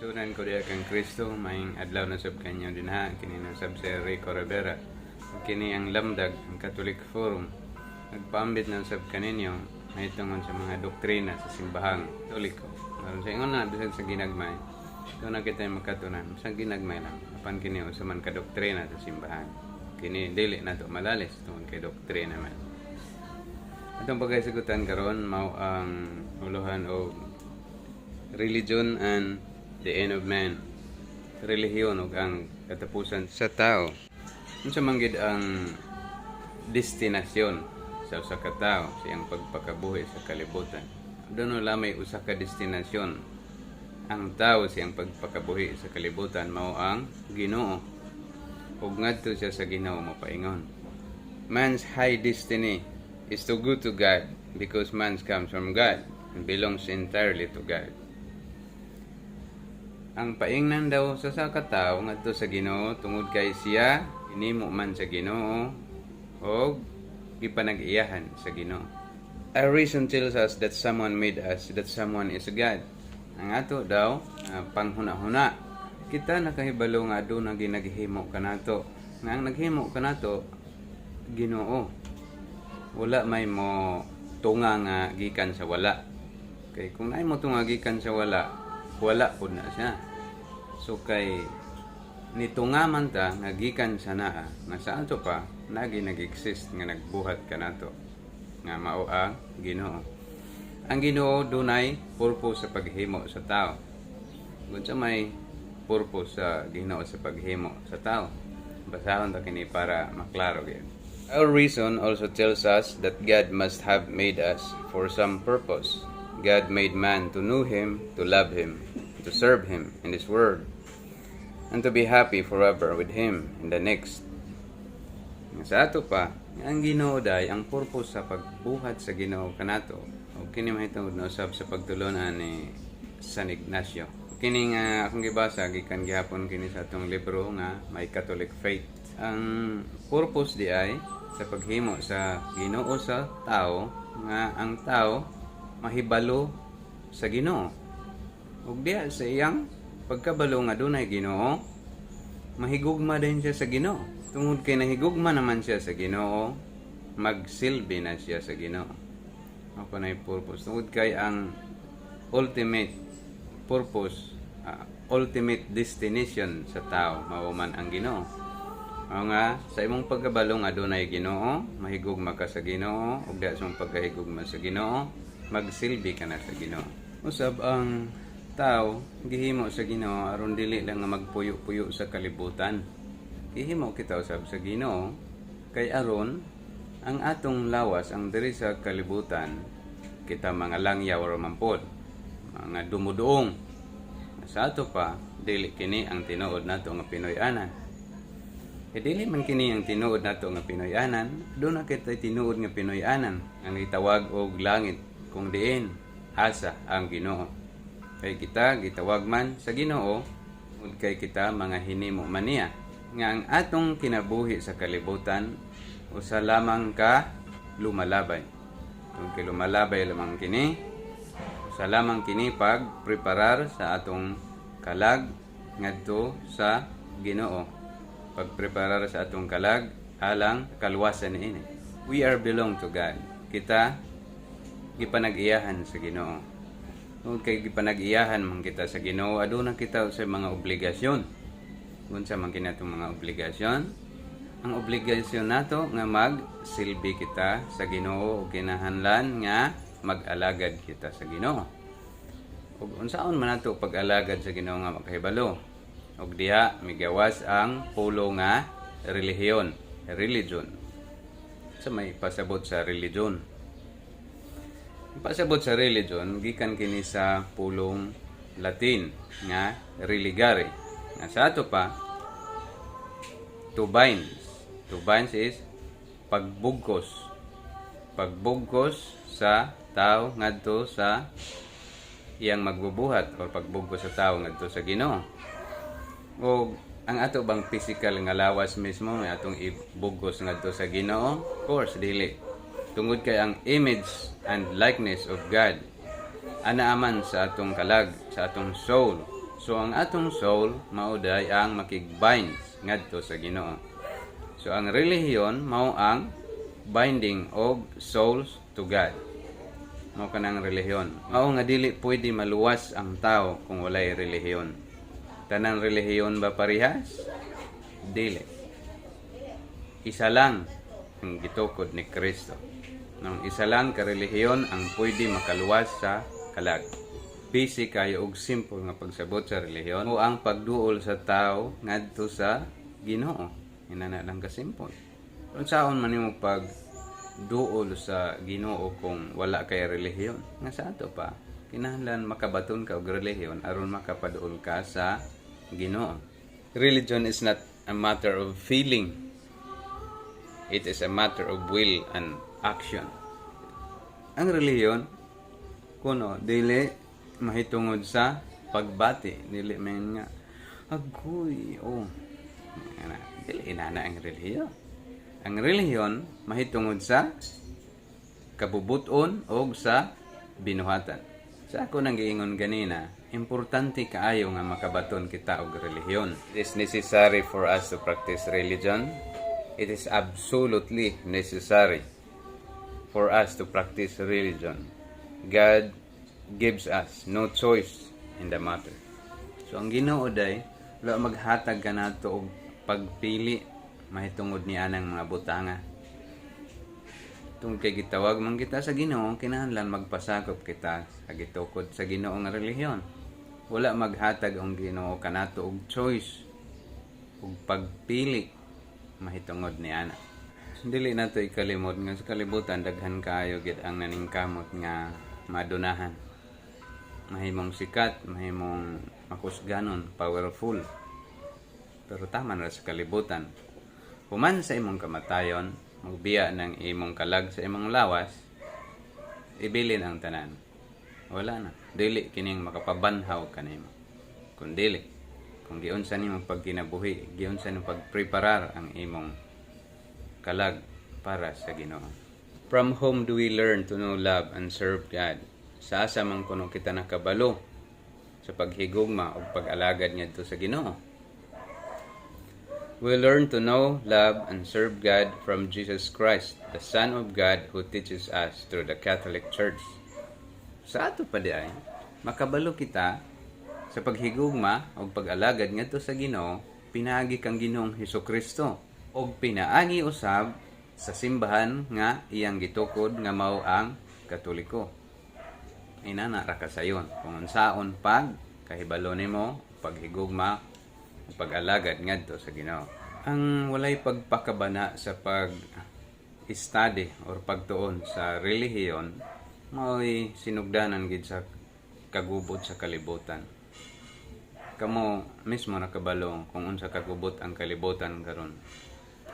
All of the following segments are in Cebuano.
Igsunan ko diha kang Kristo, maayong adlaw na sab kanyo dinha, kini na sab si Rico Rivera. Ug kini ang Lamdag, ang Catholic Forum. Nagpaambit na sab kaninyo mahitungod sa mga doktrina sa Simbahang Katoliko. Aron sa ingon na bisan sa ginagmay, duna kita makatunan sa ginagmay lang. Apan kini usa man ka doktrina sa simbahan. Kini dili nato malalis tungod kay doktrina man. Atong pagkasagutan karon mao ang uluhan og religion and the end of man. Relihiyon ug ang katapusan sa tao. Unsa man gid ang destinasyon sa usa ka tawo sa iyang pagpakabuhi sa kalibutan? Aduna lamay usa ka destinasyon ang tao sa iyang pagpakabuhi sa kalibutan, mao ang Ginoo. Ug ngadto siya sa Ginoo mopaingon. Man's high destiny is to go to God because man comes from God and belongs entirely to God. Ang paingnan daw sa katao ngadto sa Ginoo tungod kay siya hinimo man sa Ginoo og gipanag-iyahan sa Ginoo. Our reason tells us that someone made us, that someone is God. Ang ato daw panghuna-huna. Kita nakahibalo nga aduna ginaghimo kanato. Nga ang naghimo kanato, Ginoo. Wala may mo tunga nga gikan sa wala. Kay kung naay mo tunga gikan sa wala, wala pud na siya. So kay nitunga man ta nga gikan sa naa, nga sa ato pa nagi nag-exist nga nagbuhat kanato nga mao ang Ginoo. Ang Ginoo dunay purpose sa paghimo sa tao. Unsa may purpose sa Ginoo sa paghimo sa tao? Basahon ta kini para maklaro gyud. Our reason also tells us that God must have made us for some purpose. God made man to know Him, to love Him, to serve Him in this world, and to be happy forever with Him in the next. Sa ato pa, ang Ginoo day ang purpose sa pagbuhat sa Ginoo kanato. Ug kini mahitungod na usab sa pagtulunan ni San Ignacio. Kini nga akong gibasa gikan gihapon kini sa atong libro nga My Catholic Faith. Ang purpose di ay sa paghimo sa Ginoo sa tao nga ang tao mahibalo sa Ginoo. Ug diha sa iyang pagkabalo nga dunay Ginoo, mahigugma din siya sa Ginoo. Tungod kay nahigugma naman siya sa Ginoo, magsilbi na siya sa Ginoo. Ako na yung purpose. Tungod kay ang ultimate purpose, ultimate destination sa tao, mao man ang Ginoo. Mao nga sa imong pagkabalo nga dunay Ginoo, mahigugma ka sa Ginoo, ug diha sa imong pagkahigugma sa Ginoo, magsilbi ka na sa Ginoo. Usab ang tao gihimo sa Ginoo aron dili lang nga magpuyo-puyo sa kalibutan. Gihimo kita usab sa Ginoo kay aron ang atong lawas ang diri sa kalibutan, kita mga langyaw ra man pod, mga dumuduong. Sa ato pa, dili kini ang tinuod nato nga Pinoy-anan. E dili man kini ang tinuod nato nga Pinoy-anan, duna kita tinuod nga Pinoy-anan ang gitawag og langit kung diin asa ang Ginoo. Kay kita gitawag man sa Ginoo ug kay kita mga hinimo man niya. Nga ang atong kinabuhi sa kalibutan usa lamang ka lumalabay. Kung kay lumalabay lamang kini, usa lamang kini pagpreparar sa atong kalag ngadto sa Ginoo. Pagpreparar sa atong kalag alang kaluwasan niini. We are belong to God. Kita gipanag-iyahan sa Ginoo. Kung kay gipanag-iyahan man kita sa Ginoo, aduna kita sa mga obligasyon. Unsa man kini atong mga obligasyon? Ang obligasyon nato nga magsilbi kita sa Ginoo ug kinahanglan nga mag-alagad kita sa Ginoo. Ug unsaon man nato pag-alagad sa Ginoo nga makahibalo? Ug diha migawas ang pulo nga relihiyon, religion. Sa may pasabot sa religion? Pasabot sa religion gikan kini sa pulong Latin nga religare. Nga sa ato pa, to bind. To bind is pagbugkos. Pagbugkos sa tao ngadto sa iyang magbubuhat or pagbugkos sa tao ngadto sa Ginoo. O ang ato bang physical nga lawas mismo nga atong ibugkos ngadto sa Ginoo? Of course dili. Tungod kay ang image and likeness of God anaa man sa atong kalag, sa atong soul. So ang atong soul mao diay ang makig-bind ngadto sa Ginoo. So ang relihiyon mao ang binding of souls to God. Mao kanang relihiyon. Mao nga dili pwede maluwas ang tao kung walay relihiyon. Tanang relihiyon ba parehas? Dili. Isa lang ang gitukod ni Kristo. Nang isa lang ka relihiyon ang pwede makaluwas sa kalag. Basic kayo og simple nga pagsabot sa relihiyon o ang pagduol sa tao ngadto sa Ginoo. Inana lang ka simple. Unsaon man nimo pag duol sa Ginoo kung wala kay relihiyon? Nga sa ato pa, kinahanglan makabaton ka og relihiyon aron makapaduol ka sa Ginoo. Religion is not a matter of feeling. It is a matter of will and action. Ang relihiyon kuno dili mahitungod sa pagbati, dili man nga agoy, oh. Ana, dili inana ang relihiyon. Ang relihiyon mahitungod sa kabubuton og sa binuhatan. Sa ako nang giingon ganina, importante kaayo nga makabaton kita og relihiyon. It is necessary for us to practice religion. It is absolutely necessary for us to practice religion. God gives us no choice in the matter. So ang Ginoo diay wala maghatag kanato og pagpili mahitungod ni anang mga butanga. Tungod kay gitawag man kita sa Ginoo, kinahanglan magpasakop kita sa gitukod sa Ginoo nga relihiyon. Wala maghatag ang Ginoo kanato og choice ug pagpili mahitungod ni ana. Dili nato ikalimot nga sa kalibutan daghan kaayo gid ang naningkamot nga madunahan. Mahimong sikat, mahimong makusganon, powerful. Pero tama na sa kalibutan. Human sa imong kamatayon, magbiya ng imong kalag sa imong lawas, ibilin ang tanan. Wala na. Dili kining makapabanhaw kanimo. Kung dili, kung giunsa nimo pagkinabuhi, giunsa nimo pagpreparar ang imong kalag para sa Ginoo. From whom do we learn to know, love, and serve God? Sa asa man kuno kita nakabalo sa paghigugma o pag-alagad ngadto sa Ginoo? We learn to know, love, and serve God from Jesus Christ, the Son of God who teaches us through the Catholic Church. Sa ato pa diay, makabalo kita sa paghigugma o pag-alagad ngadto sa Ginoo pinaagi kang Ginoong Hesukristo ug pinaagi usab sa simbahan nga iyang gitukod nga mao ang Katoliko. Inana ra kasayon kung unsaon pag kahibalo nimo paghigugma ug pag-alagad ngadto sa Ginoo. Ang walay pagpakabana sa pag study or pagtuon sa relihiyon mao'y sinugdanan gid sa kagubot sa kalibutan. Kamo mismo nakabalo kung unsa kagubot ang kalibutan karon.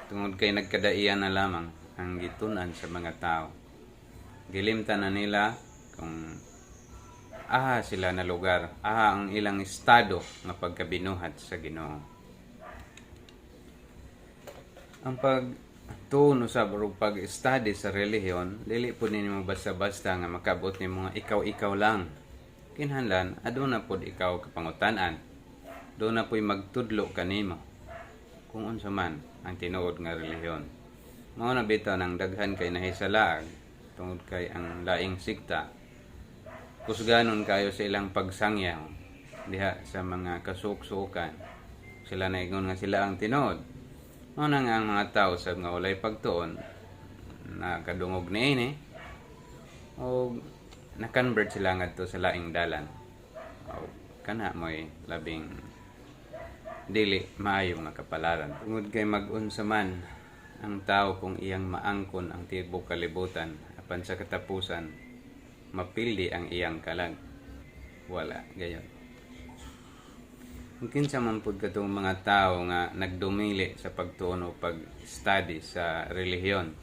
Tungod kay nagkadaiyan na lamang ang gitun-an sa mga tao. Gilimtan na nila kung aha sila na lugar, aha ang ilang estado nga pagkabinuhat sa Ginoo. Ang pagtuon usab or pag-study sa relihiyon, dili pud nimo basta-basta nga makabot nimo nga ikaw-ikaw lang. Kinahanglan aduna pod ikaw kapangutan-an. Duna po'y magtudlo kanimo kung unsa man ang tinuod nga relihiyon. Mao na bitaw nang daghan kay nahisalaag tungod kay ang laing sikta kusganon kayo sa ilang pagsangyaw diha sa mga kasuk-sukan. Sila naingon nga sila ang tinuod. Mao na nga ang mga tao sa nga walay pagtuon nakadungog niini o na-convert sila ngadto sa laing dalan. O kana mo'y labing dili maayo nga kapalaran. Tungod kay mag-unsa man ang tao kung iyang maangkon ang tibuok kalibutan apan sa katapusan mapildi ang iyang kalag. Wala gayon. Kung kinsa man pud katong mga tao nga nagdumili sa pagtuon o pag-study sa relihiyon,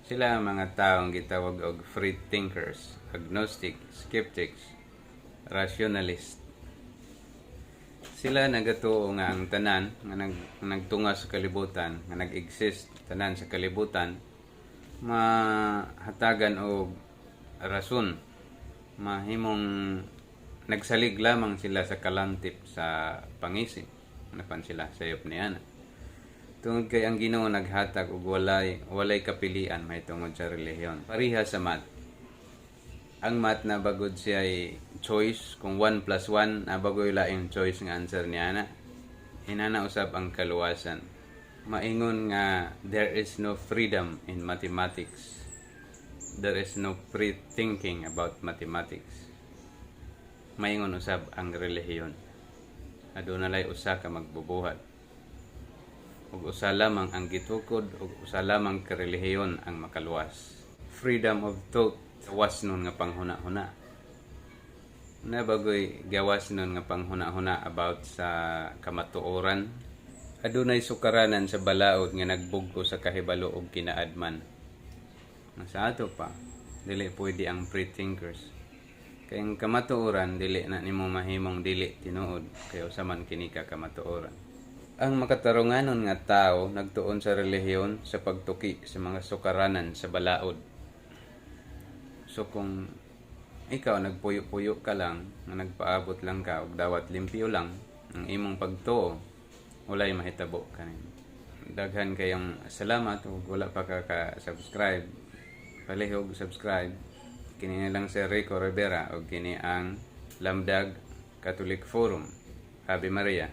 sila ang mga taong gitawag og free thinkers, agnostic, skeptics, rationalist. Sila nagatuo nga ang tanan nga nagtunga sa kalibutan, nga nag-exist tanan sa kalibutan, mahatagan og rason, mahimong Nagsalig lamang sila sa kalantip sa pangisip. Napan sila sayop niana. Tungod kay ang Ginoo naghatag og walay kapilian mahitungod sa relihiyon. Pareha sa math. Ang math na bagod siya ay choice kung 1 plus 1 na bagoy laing choice nga answer niya na. Inana usab ang kaluwasan. Maingon nga there is no freedom in mathematics. There is no free thinking about mathematics. Maingon usab ang relihiyon. Aduna lay usa ka magbubuhat. Ug usa lamang ang gitukod ug usa lamang ka relihiyon ang makaluwas. Freedom of thought, gawas nun nga panghuna-huna. Na bagoy gawas nun nga panghuna-huna about sa kamatuoran. Adunay sukaranan sa balaod nga nagbugko sa kahibalo og kinaadman. Sa ato pa, dili pwede ang free thinkers. Kay ang kamatuoran, dili na nimo mahimong dili tinuod kay usa man kini ka kamatuoran. Ang makatarunganon nga tawo nagtuon sa relihiyon sa pagtuki sa mga sukaranan sa balaod. So kung ikaw nagpuyo-puyo ka lang, nga nagpaabot lang ka og dawat limpyo lang ang imong pagtuo, walay mahitabo kanin. Daghan kayong salamat. Ug wala pa ka ka-subscribe, palihog subscribe. Kini na lang si Rico Rivera ug kini ang Lamdag Catholic Forum. Ave Maria.